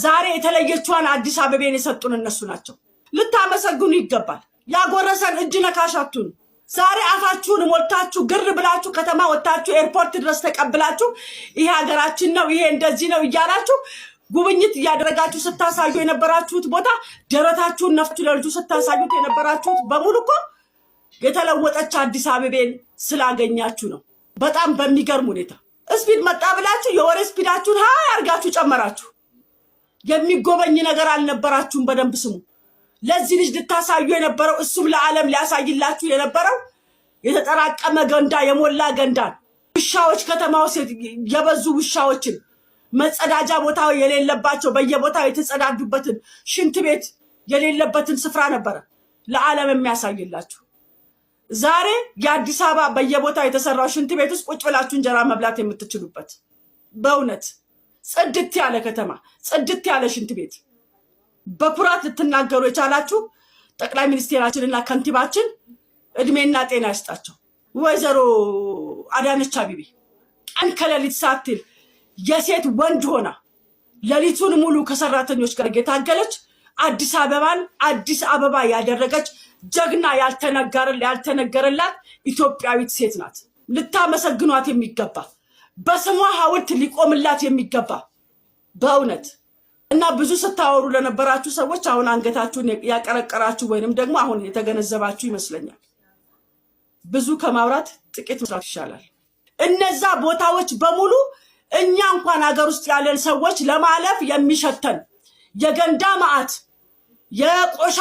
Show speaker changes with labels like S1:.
S1: ዛሬ የተለየችዋን አዲስ አበቤን የሰጡን እነሱ ናቸው። ልታመሰግኑ ይገባል። ያጎረሰን እጅ ነካሻቱን ዛሬ አፋችሁን ሞልታችሁ ግር ብላችሁ ከተማ ወጥታችሁ ኤርፖርት ድረስ ተቀብላችሁ ይሄ ሀገራችን ነው፣ ይሄ እንደዚህ ነው እያላችሁ ጉብኝት እያደረጋችሁ ስታሳዩ የነበራችሁት ቦታ፣ ደረታችሁን ነፍቱ ለልጁ ስታሳዩት የነበራችሁት በሙሉ እኮ የተለወጠች አዲስ አበቤን ስላገኛችሁ ነው። በጣም በሚገርም ሁኔታ Speed መጣ ብላችሁ የወሬ speed ኣችሁን high አድርጋችሁ ጨመራችሁ። የሚጎበኝ ነገር አልነበራችሁም። በደንብ ስሙ። ለዚህ ልጅ ልታሳዩ የነበረው፣ እሱም ለዓለም ሊያሳይላችሁ የነበረው የተጠራቀመ ገንዳ፣ የሞላ ገንዳ፣ ውሻዎች፣ ከተማ ውስጥ የበዙ ውሻዎችን፣ መጸዳጃ ቦታ የሌለባቸው በየቦታው የተጸዳዱበትን፣ ሽንት ቤት የሌለበትን ስፍራ ነበረ ለዓለም የሚያሳይላችሁ። ዛሬ የአዲስ አበባ በየቦታው የተሰራው ሽንት ቤት ውስጥ ቁጭ ብላችሁ እንጀራ መብላት የምትችሉበት፣ በእውነት ጽድት ያለ ከተማ፣ ጽድት ያለ ሽንት ቤት በኩራት ልትናገሩ የቻላችሁ ጠቅላይ ሚኒስቴራችንና ከንቲባችን እድሜና ጤና ይስጣቸው። ወይዘሮ አዳነች አቤቤ ቀን ከሌሊት ሳትል የሴት ወንድ ሆና ሌሊቱን ሙሉ ከሰራተኞች ጋር የታገለች፣ አዲስ አበባን አዲስ አበባ ያደረገች ጀግና፣ ያልተነገረላት ኢትዮጵያዊት ሴት ናት። ልታመሰግኗት የሚገባ፣ በስሟ ሐውልት ሊቆምላት የሚገባ በእውነት። እና ብዙ ስታወሩ ለነበራችሁ ሰዎች አሁን አንገታችሁን ያቀረቀራችሁ ወይንም ደግሞ አሁን የተገነዘባችሁ ይመስለኛል። ብዙ ከማውራት ጥቂት መስራት ይሻላል። እነዛ ቦታዎች በሙሉ እኛ እንኳን ሀገር ውስጥ ያለን ሰዎች ለማለፍ የሚሸተን የገንዳ መዓት፣ የቆሻሻ